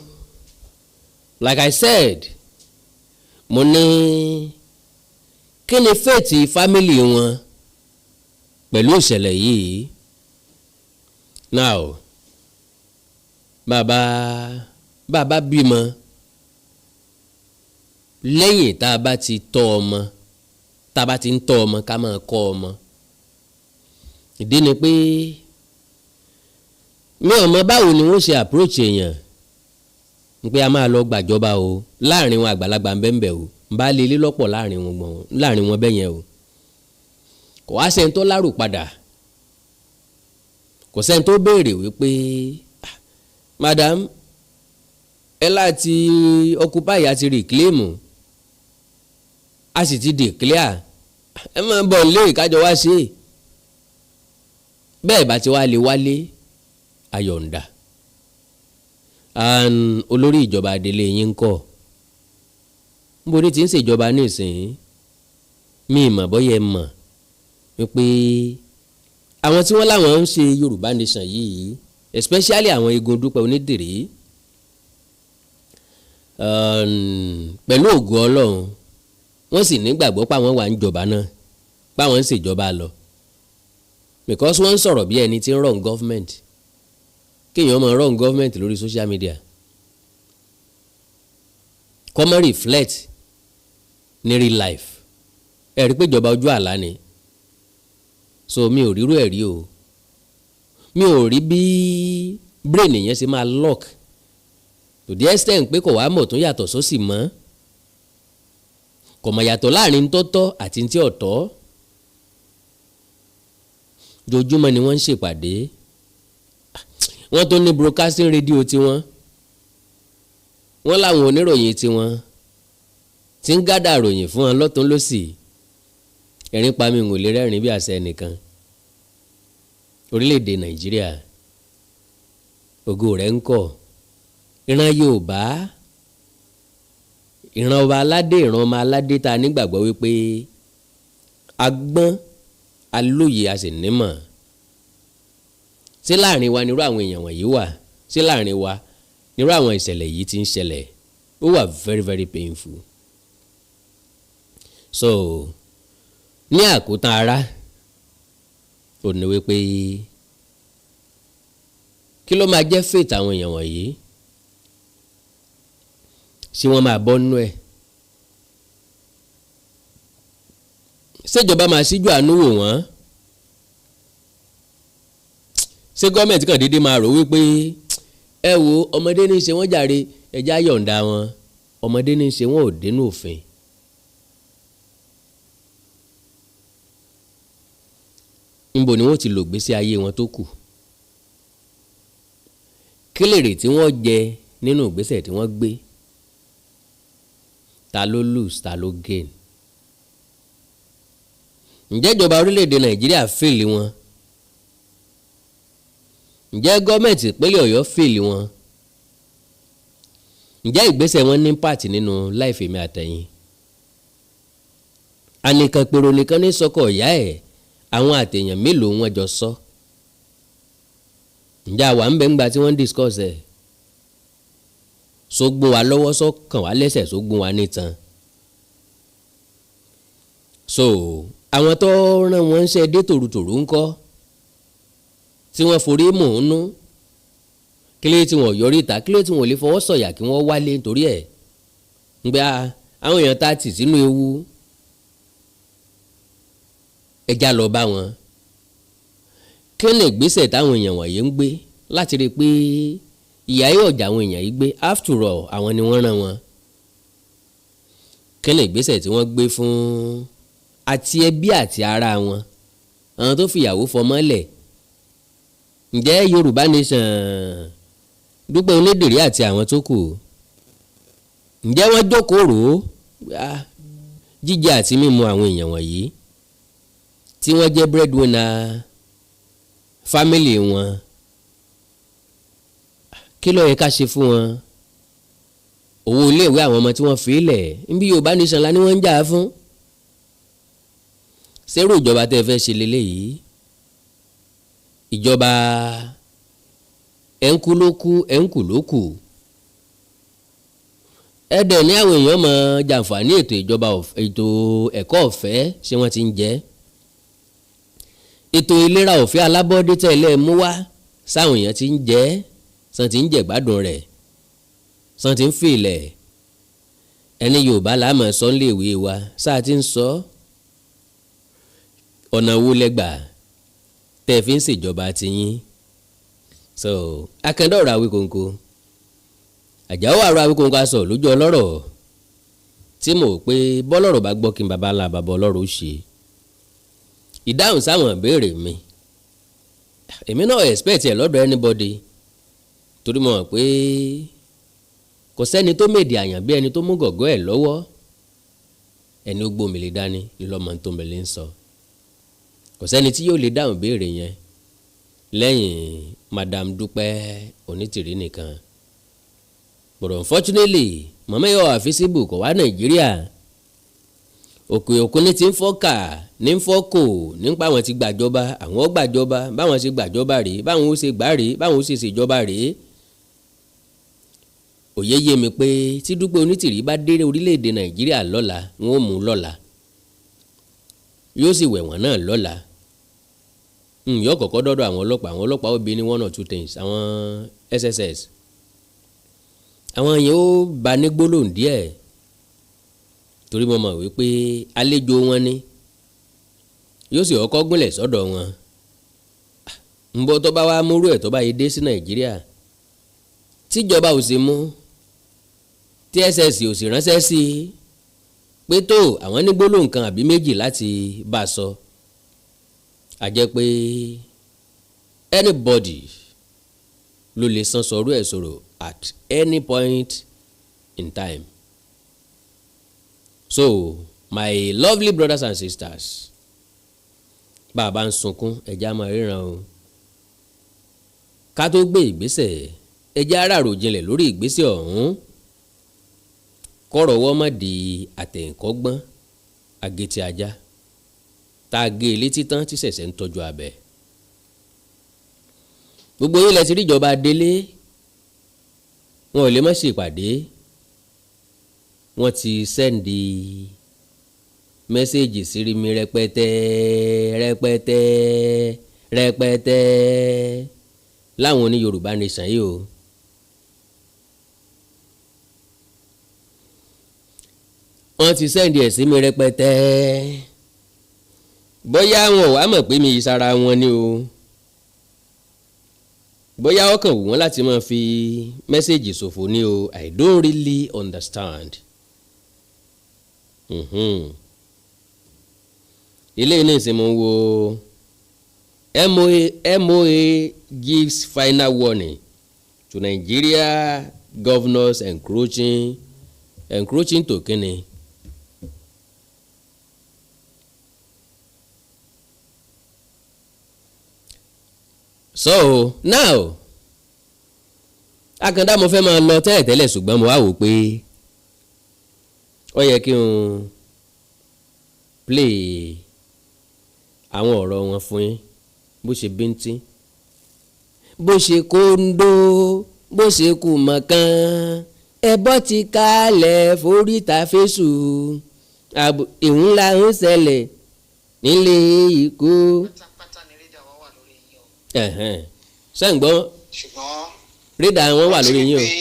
like I said, mo ní kí ni fate family wọn pẹ̀lú ìṣẹ̀lẹ̀ yìí? Now, bàbá bàbá bímọ, lẹ́yìn tá a bá ti tọ́ ọmọ, tá a bá ti ń tọ́ ọmọ, ká máa kọ́ ọmọ. Ìdí ni pé mi ò mọ báwo ni wọ́n ṣe approach èèyàn pé a máa lọ gbàjọba o. Láàrin wọn, àgbàlagbà ń bẹ́ẹ̀ bẹ́ẹ̀ o, ń bá lé ilé lọ́pọ̀ láàrin wọn gbọ̀n láàrin wọn bẹ́ẹ̀ yẹn o. Kò wá sẹ́ni tó lárò padà, kò sẹ́ni tó béèrè wípé, "Ah, madam, ẹ láti occupy, àti reclaim, a sì ti declare, ẹ máa bọ̀ nílé ìkájọ wá ṣe é." Bẹ́ẹ̀ bá ti wá lè wálé, ayọ̀ǹda and olórí ìjọba adelé yín ń kọ́ níbo ní ti ń ṣèjọba nísìnyí? Mi mọ̀ bọ́yẹ mọ̀ wípé àwọn tí wọ́n láwọn ń ṣe Yorùbá Nation yìí, especially àwọn igun Dúpẹ́ Onídìrí, pẹ̀lú ògo Ọlọ́run, wọ́n sì nígbàgbọ́ páwọn wà ń jọba náà, páwọn ń ṣèjọba lọ, because wọ́n ń sọ̀rọ̀ bí ẹni tí ń run government. Kéèyàn máa run government lórí social media, kó má reflect ní real life, ẹ rí pé ìjọba ojú àlá ni. So mi ò rírú ẹ̀ rí o. Mi ò rí bí brain yẹn ṣe máa lock to the extent pé kò wá mọ̀ tó yàtọ̀ sósì mọ́, kò mọ̀ yàtọ̀ láàrin tó tọ́ àti tí ò tọ́. Jojúmọ́ ni wọ́n ń ṣèpàdé, wọ́n tó ní broadcasting radio tiwọn, wọ́n láwọn oníròyìn tiwọn tí ń gádà ròyìn fún wọn lọ́tún lọ́sì. Ẹ̀rín pa mi, ń ò lè rẹ́rìn bí àṣẹ ẹnìkan. Orílẹ̀-èdè Nàìjíríà, ògo rẹ̀ ń kọ̀. Ìran Yorùbá, ìran ọba aládé, ìran ọmọ aládé tá a nígbàgbọ́ wípé agbọ́n, alóye, a sì nímọ̀. Ṣé láàrin wa nírú àwọn èèyàn wọ̀nyí wà? Ṣé láàrin wa nírú àwọn ìṣẹ̀lẹ̀ yìí ti ń ṣẹlẹ̀? Ó wà very, very painful. So ní àkótán ara, ò ní wípé kí ló máa jẹ́ fate àwọn èèyàn wọ̀nyí? Ṣé wọ́n máa bọ́ nínú ẹ̀? Ṣèjọba máa ṣíjú àánú wò wọ́n? Ṣé gọ́ọ̀mẹ̀ntì kàn déédéé máa rò wípé, ẹ wo, ọmọdé ní í ṣe wọ́n jàre, ẹjá yọ̀ǹda wọn? Ọmọdé ní í ṣe wọ́n ò dénú òfin. Níbo ni wọ́n ti lò gbésí ayé wọn tó kù? Kí lèrè tí wọ́n jẹ nínú ìgbésẹ̀ tí wọ́n gbé? Ta ló lose? Ta ló gain? Ǹjẹ́ ìjọba orílẹ̀-èdè Nàìjíríà fail wọn? Ǹjẹ́ gọ́ọ̀mẹ̀ntì ìpínlẹ̀ Ọ̀yọ́ fail wọn? Ǹjẹ́ ìgbésẹ̀ wọn ní part nínú life èmi àtẹ̀yìn? Ànìkàn pèrò nìkan ní sọkọ ìyá ẹ̀. Àwọn àtẹ̀yàn mélòó wọn jọ sọ? Ǹjẹ́ àwa ń bẹ ń gba tí wọ́n ń discuss ẹ̀? Sógbó wa lọ́wọ́, sọ́kàn wa lẹ́sẹ̀, sógbó wa nítan. So àwọn tó rán wọn ń ṣe dé tòrutòru ńkọ́, tí wọ́n forí mò ń nú kílé, tí wọ́n yọrí ìta kílé, tí wọ́n lè fọwọ́ sọ̀yà kí wọ́n wálé nítorí ẹ̀ ń gbé àwọn èèyàn tá a tì sínú ewu, ẹja lọ bá wọn? Kí ni ìgbésẹ̀ táwọn èèyàn wọ̀nyí ń gbé láti rí i pé ìyà yóò jà àwọn èèyàn yìí gbé? After all, àwọn ni wọ́n rán wọn. Kí ni ìgbésẹ̀ tí wọ́n gbé fún àti ẹbí àti ara wọn, àwọn tó fìyàwó fọmọ́lẹ̀? Ǹjẹ́ Yorùbá Nation, Dúpẹ́ Onídìrí àti àwọn tó kù, ǹjẹ́ wọ́n jókòó rò ó jíjẹ àti mímu àwọn èèyàn wọ̀nyí tí wọ́n jẹ́ breadwinner family wọn, kí ló yẹ ká ṣe fún wọn? Owó iléèwé àwọn ọmọ tí wọ́n fi lẹ̀ níbi Yorùbá Nation la ni wọ́n ń jà fún. Ṣerú ìjọba tẹ́ ẹ fẹ́ ṣe leléyìí? Ìjọba ẹ̀ ń kú ló kú, ẹ̀ ń kù ló kù. Ẹ dẹ̀ ní àwọn èèyàn mọ̀ jàǹfààní ètò ìjọba, ètò ẹ̀kọ́ ọ̀fẹ́. Ṣé wọ́n ti ń jẹ́ ètò ìlera ọ̀fẹ́ alábọ́dé tẹ́lẹ̀ mú wá? Sáwọn èèyàn ti ń jẹ́ sàn, ti ń jẹ gbádùn rẹ̀, sàn ti ń fi ilẹ̀ ẹni Yorùbá làá sọ ń léèwé wa sáà ti ń sọ? Ọ̀nà wo lẹ́gbà tẹ́ ẹ fi ń ṣèjọba tiyín? So akẹ́ndọ̀rọ̀ Awíkonko, Àjàó àrò Awíkonko aṣọ lójú ọlọ́rọ̀ tí mo pé bọ́lọ́rọ̀ bá gbọ́ kí n bàbá ńlá bàbá ọlọ́rọ̀ ó ṣe ìdáhùn sáwọn ìbéèrè mi. Èmi náà expect ẹ̀ lọ́dọ̀ anybody, torí mo mọ̀ pé kò sẹ́ni tó mèdè àyàn bí ẹni tó mú gọ̀gọ́ ẹ̀ lọ́wọ́. Ẹni ó gbómìnira dání ńlọmọ tó mẹ́lẹ́ ń sọ. Kò sẹ́ni tí yóò lè dáhùn béèrè yẹn lẹ́yìn Madam Dúpẹ́ Onítìrí nìkan. But unfortunately, màmá yóò wà feasible, kò wá Nàìjíríà. Òkè òkun ní ti ń fọ́kà ní ń fọ́kò nípa àwọn ti gbàjọba, àwọn ó gbàjọba, báwọn ṣe gbàjọba rèé, báwọn ó ṣe gbà rèé, báwọn ó ṣe ṣèjọba rèé. Òye yé mi pé tí Dúpẹ́ Onítìrí bá dé orílẹ̀-èdè Nàìjíríà lọ́la, wọn ó mú un lọ́la, yóò sì wẹ̀wọ̀n náà lọ́la. Yóò kọ́kọ́ dọ́dọ̀ àwọn ọlọ́pàá. Àwọn ọlọ́pàá ó bi ní one or two things. Àwọn SSS, àwọn yẹn ó bá ní gbólóhùn díẹ̀, torí mo mọ̀ wípé àlejò wọn ni. Yóò sì kọ́kọ́ gúnlẹ̀ sọ́dọ̀ wọn. Ń bọ́ tó bá wá múrú ẹ̀, tó bá yìí dé sí Nàìjíríà, tíjọba ò sì mú, tí SSS ò sì ránṣẹ́ sí i pé tó àwọn ní gbólóhùn kan àbí méjì láti bá a sọ, a jẹ́ pé anybody ló lè san sọ̀rọ̀ ẹ̀ sọ̀rọ̀ at any point in time. So my lovely brothers and sisters, bá a bá ń sunkún, ẹ̀jẹ̀ á máa ríran o. Ká tó gbé ìgbésẹ̀, ẹ̀jẹ̀ á ràròjinlẹ̀ lórí ìgbésẹ̀ ọ̀hún, kọ́rọ̀ wọ́n má di àtẹ̀kọ́gbọ́n agétí ajá tá a gé e létí tán tí ṣẹ̀ṣẹ̀ ń tọ́jú abẹ. Gbogbo yín lẹ ti rí ìjọba délé, wọn ò lè má ṣe ìpàdé. Wọ́n ti send message sí mi rẹpẹtẹ rẹpẹtẹ rẹpẹtẹ láwọn oní Yorùbá Nation yìí o. Wọ́n ti send ẹ̀ sí mi rẹpẹtẹ. Bóyá wọn ò wá mọ̀ pé mi ìsara wọn ni o, bóyá ọkàn wù wọ́n láti máa fi message ṣòfò ni o, I don't really understand. Ilé ní ìsìn mo ń wo MOA, MOA gives final warning to Nigeria governors encroaching to kini. So now, Akàndá, mo fẹ́ máa lọ tẹ́lẹ̀tẹ́lẹ̀, ṣùgbọ́n mo wá wò pé ó yẹ kí n Play àwọn ọ̀rọ̀ wọn fún yín, bó ṣe bíntín, bó ṣe kóńdó, bó ṣe kù mọ̀kàn, ẹbọ ti kálẹ̀ foríta fésù, ìhun ńlá ń ṣẹlẹ̀ nílé ikú. Pátápátá ni radar wa wà lórí yín o. Ṣé ń gbọ́? Ṣùgbọ́n Radar wọn wà lórí yín o. Rántí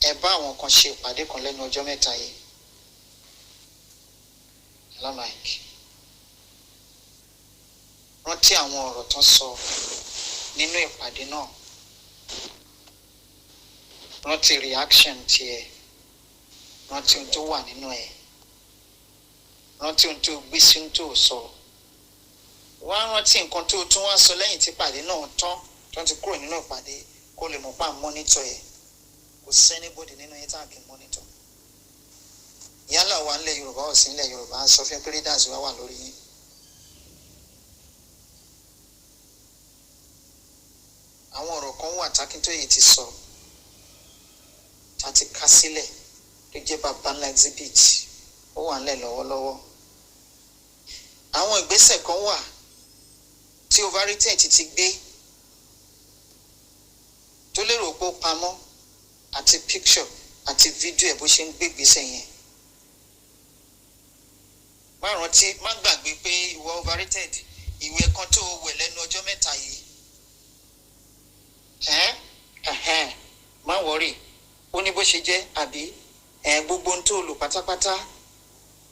pé ẹ bá àwọn kan ṣe ìpàdé kan lẹ́nu ọjọ́ mẹ́ta yìí. Mike, rántí àwọn ọ̀rọ̀ tán sọ nínú ìpàdé náà, rántí reaction tiẹ̀, rántí ohun tó wà nínú ẹ̀, rántí ohun tó gbé sí, ohun tó sọ. Wá rántí nǹkan tó tún wá sọ lẹ́yìn tí ìpàdé náà tán, tó ti kúrò nínú ìpàdé, kó lè mọ̀ pa monitor ẹ̀. Kò sí anybody nínú yín tá à kì í monitor. Yálà wà nílẹ̀ Yorùbá, ò sí nílẹ̀ Yorùbá, ń sọ fún pé radars wa wà lórí yín. Àwọn ọ̀rọ̀ kan wà tákíntóyè ti sọ, tá ti ká sílẹ̀, tó jẹ́ baba ńlá exhibit, ó wà nílẹ̀ lọ́wọ́lọ́wọ́. Àwọn ìgbésẹ̀ kan wà tí overrated ti gbé, tó lérò pé ó pamọ́, àti picture àti fídíò ẹ̀ bó ṣe ń gbé ìgbésẹ̀ yẹn. Má rántí, má gbàgbé pé ìwọ overrated, ìwé kan tó wẹ̀ lẹ́nu ọjọ́ mẹ́ta yìí, ẹ́n má worry, ó ní bó ṣe jẹ́ àbí gbogbo ohun tó lò pátápátá,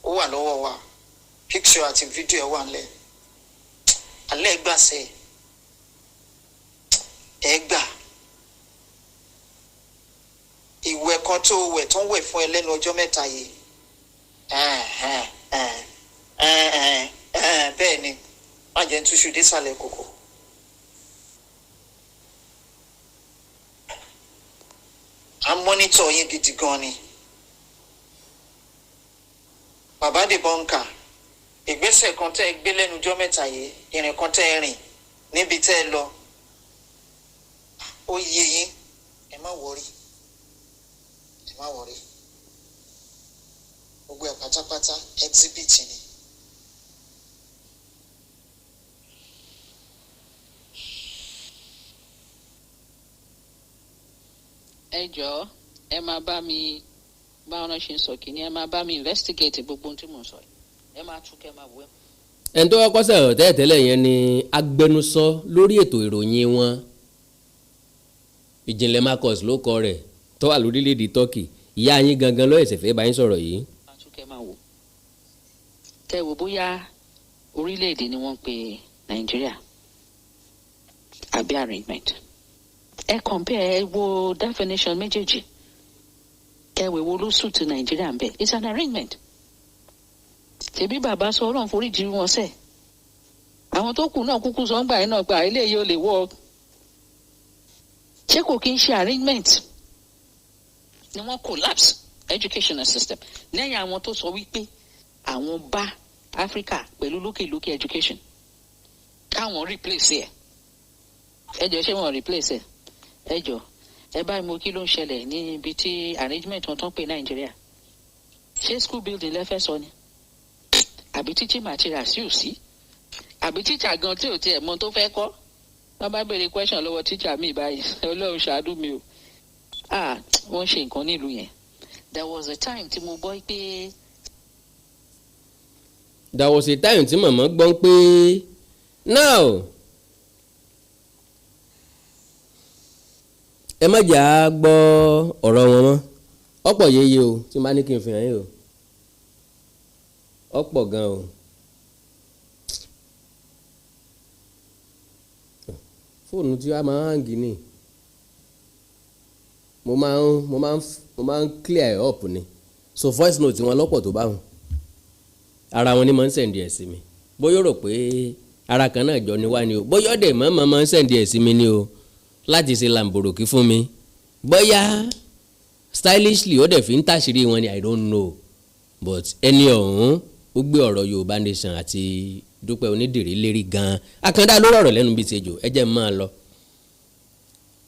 ó wà lọ́wọ́ wa. Picture àti fídíò ẹ̀ wà nílẹ̀. Alẹ́ gbàṣẹ ẹ gbà ìwẹ̀ kan tó wẹ̀ tó ń wẹ̀ fún ẹ lẹ́nu ọjọ́ mẹ́ta yìí. Bẹ́ẹ̀ ni, má jẹ́ ń túṣu désàlẹ̀ kòkò. À ń monitor yín gidi gan ni. Bàbá debunker, ìgbésẹ̀ kan tẹ́ ẹ gbé lẹ́nu ọjọ́ mẹ́ta yìí, ìrìn kan tẹ́ ẹ rìn níbi tẹ́ ẹ lọ, ó yé yín. Ẹ má worry, ẹ má worry, gbogbo ẹ̀ pátápátá exhibit ni. Ẹ jọ̀ọ́, ẹ máa bá mi, báwọn náà ṣe ń sọ kìíní, ẹ máa bá mi investigate gbogbo ohun tí mò ń sọ yìí. Ẹ máa tún kẹ́ máa wò ẹ́. Ẹni tó kọ́kọ́ sọ̀rọ̀ tẹ́lẹ̀tẹ́lẹ̀ yẹn ni agbẹnusọ lórí ètò ìròyìn wọn, Ìjìnlẹ̀ Marcus ló kọ rẹ̀, tó wà lórílẹ̀‐èdè Turkey. Ìyá yín gangan ló ẹ̀sẹ̀ fẹ́ bá yín sọ̀rọ̀ yìí. Máa tún kẹ́ máa wò, kẹ́ wò bóyá orílẹ̀-èdè ni wọ́n ń pè Nàìjíríà àbí arrangement. Ẹ compare, ẹ wo definition méjèèjì, kẹ́ wò wo ló suit Nàìjíríà ń bẹ̀. It's an arrangement. Ṣebí bàbá sọ, Ọlọ́run foríjì wọn sẹ̀, àwọn tó kù náà kúkú sọ ń gbà yín náà pé eléyìí ò lè work. Ṣé kò kí ń ṣe arrangement ni wọ́n collapse educational system lẹ́yìn àwọn tó sọ wípé àwọn bá Africa pẹ̀lú lókè lókè education, káwọn replace ẹ̀? Ẹ jọ, ṣé wọ́n replace ẹ̀? Ẹ jọ, ẹ báyìí mo, kí ló ń ṣẹlẹ̀ níbi tí arrangement wọn tán pè Nàìjíríà? Ṣé school building lẹ́fẹ̀ẹ́ sọ ni, àbí teaching materials yóò sí, àbí teacher gan tí ò tiẹ̀ mọ tó fẹ́ kọ́? Wọ́n bá béèrè question lọ́wọ́ teacher mi báyìí, Ọlọ́run ṣàánú mi o. Ah, wọ́n ṣe nǹkan nílùú yẹn. There was a time tí mo gbọ́ pé There was a time tí màmá gbọ́n pé now ẹ má jà á gbọ́ ọ̀rọ̀ wọn mọ́. Ọ̀pọ̀ yeye o, tí n bá ní kí n fi hàn yín o, ọ̀pọ̀ gan o. Fóònù tí wàá máa ń hang ni, mo máa ń clear it up ni. So voice note wọn lọ́pọ̀ tó bá wọn, ara wọn ni mo ń send ẹ̀ sí mi. Bóyá ó rò pé ara kan náà jọ ni wá ni o, bóyá ọ̀dẹ̀ mọ́mọ́ máa ń send ẹ̀ sí mi ni o láti ṣe làǹbòròkì fún mi, bóyá stylishly ó dẹ̀ fi ń tàṣírí wọn ni, I don't know. But ẹni ọ̀hún ó gbé ọ̀rọ̀ Yorùbá Nation àti Dúpẹ́ Onídìrí lérí gan-an. Àkàndá ló rọ̀rọ̀ lẹ́nu bíi tejò. Ẹ jẹ́ máa lọ.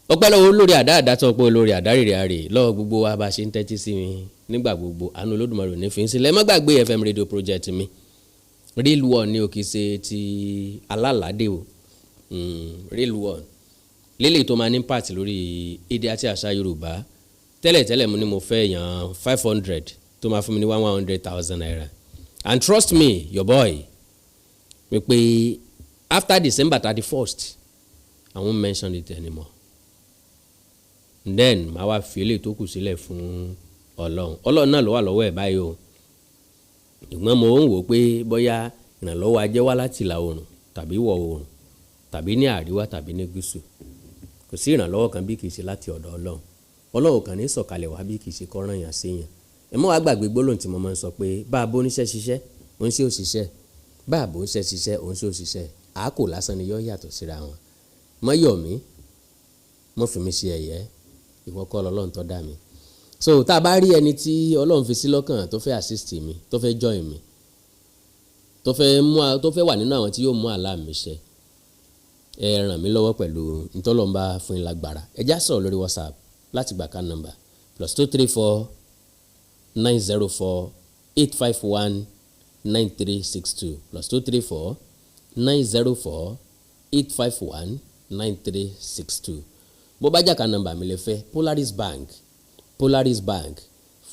Ọpẹ́ lọ́wọ́ olórí àdá àdá tó pé olórí àdá rèrè àrè lọ́wọ́ gbogbo wa bá ṣe ń tẹ́tí sí mi nígbà gbogbo. Àánú Olódùmarè ò ní fi ń sílẹ̀. Má gbàgbé FM radio project mi. Real one ni o, kì í ṣe ti alálàádé o. Real one lélẹ̀ tó máa ní impact lórí èdè àti àṣà Yorùbá. Tẹ́lẹ̀tẹ́lẹ̀, mo ní mo fẹ́ yan 500 tó máa fún mi ní ₦100,000, and trust me, your boy, wípé after December 31st, I won't mention it anymore. Then màá wá fi eléyìí tó kù sílẹ̀ fún Ọlọ́run. Ọlọ́run náà ló wà lọ́wọ́ ẹ̀ báyìí o. Ṣùgbọ́n mo ń wò ó pé bóyá ìrànlọ́wọ́ ajé wá láti ìlà oòrùn tàbí ìwọ̀ oòrùn tàbí ní àríwá tàbí ní gúúsù. Kò sí ìrànlọ́wọ́ kan bí kì í ṣe láti ọ̀dọ̀ Ọlọ́run. Ọlọ́run kàn ní sọ̀kalẹ̀ wá bí kì í ṣe kọ́ rán yàn sí yàn. Ẹ mọ́ wàá gbàgbé gbólóhùn tí mo máa ń sọ pé bá a bó níṣẹ́ ṣiṣẹ́, òun ṣe òṣìṣẹ́, bá a bó ń ṣe ṣiṣẹ́, òun ṣe òṣìṣẹ́, àákò lásán ni yóò yàtọ̀ síra wọn. Mọ́ yọ̀ mí, mọ́ fi mí ṣe ẹ̀yẹ́, ìwọ kọ́ lọ́lọ́run tó dá mi. So tá a bá rí ẹni tí Ọlọ́run fi sí lọ́kàn tó fẹ́ assist mi, tó fẹ́ join mi, tó fẹ́ wà nínú àwọn tí yóò mú àlá mi ṣẹ, ẹ ràn mí lọ́wọ́ pẹ̀lú ntọ́lọ́mbà fún yín lágbára. Ẹ já sọ̀rọ̀ lórí WhatsApp láti gbà account number +234 904 851 9362, +234 904 851 9362. Bó bá jẹ́ account number mi lè fẹ́, Polaris Bank, Polaris Bank,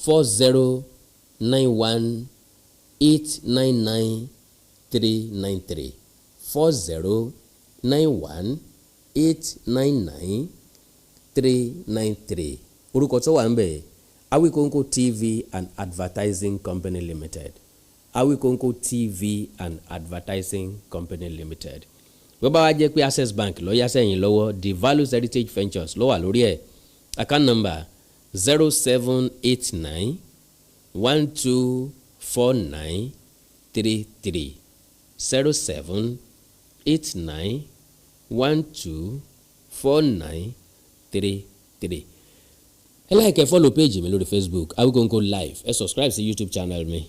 4091899393, 4091899393. Orúkọ tó wà ń bẹ̀, Awikonko TV and Advertising Company Limited, Awikonko TV and Advertising Company Limited. Bó bá wá jẹ́ pé Access Bank ló yá sẹ́yìn lọ́wọ́, The Values Heritage Ventures ló wà lórí ẹ̀, account number 0789124933, 0789124933. Ẹ like, follow page mi lórí Facebook, Awikonko Live. Ẹ subscribe sí YouTube channel mi,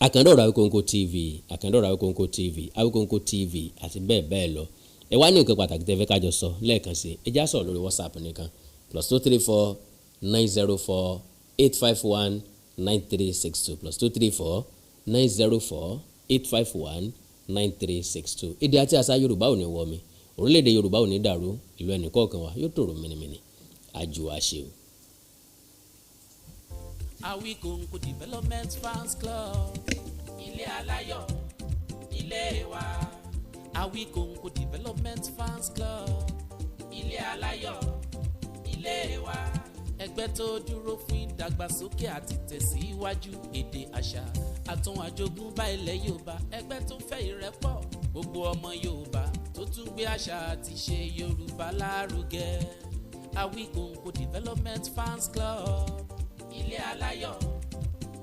Àkàndọ̀rọ̀ Awikonko TV, Àkàndọ̀rọ̀ Awikonko TV, Awikonko TV àti bẹ́ẹ̀ bẹ́ẹ̀ lọ. Ẹ wá ní nǹkan pàtàkì tẹ́ fẹ́ kájọ sọ lẹ́ẹ̀kan sí, ẹ já sọ̀rọ̀ lórí WhatsApp nìkan, +234 904 851 9362, +234 904 851 9362. Èdè àti àṣà Yorùbá ò ní wọ mi, orílẹ̀-èdè Yorùbá ò ní dàrú, ìlú ẹnì kọ̀ọ̀kan wa yóò tòrò mìnìmìnì, àjò àṣẹ o. Awikonko Development Fans Club, ilé aláyọ̀ ilé wa. Awikonko Development Fans Club, ilé aláyọ̀ ilé wa. Ẹgbẹ́ tó dúró fún ìdàgbàsókè àti tẹ̀síwájú èdè, àṣà àtún àjogúnbá ilẹ̀ Yorùbá. Ẹgbẹ́ tó fẹ́ ìrẹ́pọ̀ gbogbo ọmọ Yorùbá, tó tún gbé àṣà àti ṣe Yorùbá lárugẹ. Awikonko Development Fans Club, ilé aláyọ̀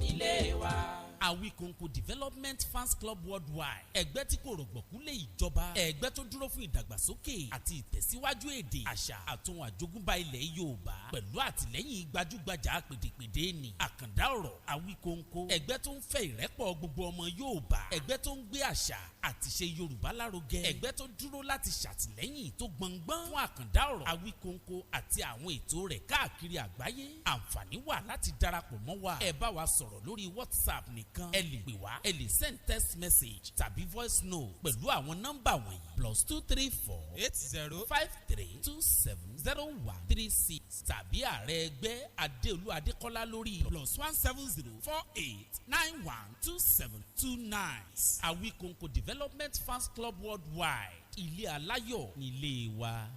ilé wa. Awikonko Development Fans Club Worldwide, ẹgbẹ́ tí kò rọ̀gbọ̀kú lé ìjọba, ẹgbẹ́ tó dúró fún ìdàgbàsókè àti ìtẹ̀síwájú èdè, àṣà àtún àjogúnbá ilẹ̀ Yorùbá, pẹ̀lú àtìlẹ́yìn gbajúgbajà pèdèpèdè ní Àkàndá Ọ̀rọ̀ Awikonko. Ẹgbẹ́ tó ń fẹ́ ìrẹ́pọ̀ gbogbo ọmọ Yorùbá, ẹgbẹ́ tó ń gbé àṣà àti ṣe Yorùbá lárugẹ, ẹgbẹ́ tó dúró láti ṣàtìlẹ́yìn tó gbọngbọ́n fún Àkàndá Ọ̀rọ̀ Awikonko àti àwọn ètò rẹ̀ káàkiri àgbáyé. Àǹfààní wà láti darapọ̀ mọ́ wa. Ẹ bá wa sọ̀rọ̀ lórí WhatsApp nìkan, ẹ lè pè wá, ẹ lè send text message tàbí voice note pẹ̀lú àwọn nọ́mbà wọ̀nyí: +234 80 53270136, tàbí ààrẹ ẹgbẹ́ Adéolú Adékọ́lá lórí +1 70 48 91 27 29. Awikonko Development Fans Club Worldwide, ilé aláyọ̀ nílé wa.